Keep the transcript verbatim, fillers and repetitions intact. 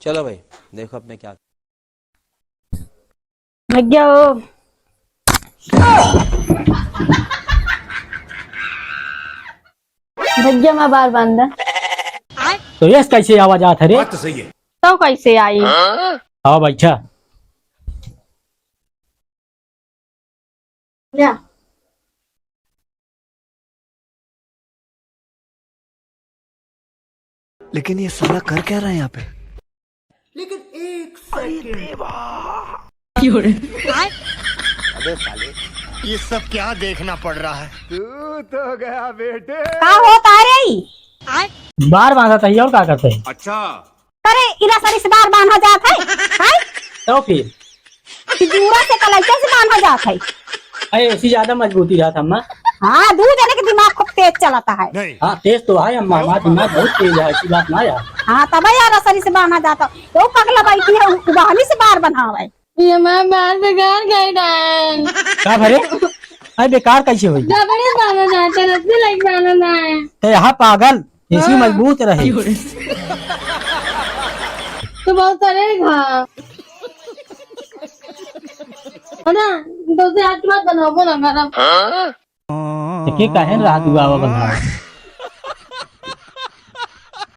चलो भाई, देखो अब मैं क्या। भैया हो। भैया, मैं बार बांधा। तो ये कैसे आवाज आत है रे? बात तो सही है। तो कैसे आई? हाँ, बैठा। जा। लेकिन ये साला कर क्या रहा है यहाँ पे? लेकिन एक सेकंड। अबे साले, ये सब क्या देखना पड़ रहा है? तू तो गया बेटे। का होत है रे? बार बांधत ही और का करत ही? अच्छा। अरे, इला सरी से बार बांधा जात है, हैं? तो फिर? कि जूड़ा से कलैया से बांधा जात है। अरे, उसी ज्यादा मजबूती रहत अम्मा। हाँ, दू जने के दिमाग खूब तेज चलत है। नहीं। हाँ, तेज तो है अम्मा, हमारा दिमाग बहुत तेज है, ऐसी बात ना यार। हाँ, तब यार असरी से बांधा जात है। तो पगला बैठी है, उ-, उबाहनी से बार बनावे। ये हमार बार बेकार गई डाल। का भरे? अरे, बेकार कैसे होई? जबरे बांधा जात है, रस्सी लाइक बांधा ना है। ते यहाँ पागल, ऐसी हाँ। मजबूत रहे। तो बहुत सारे घा। है ना? तो से आज के बाद बनाबो ना गरम। तो के काहे न रहा तू आवा बनावा?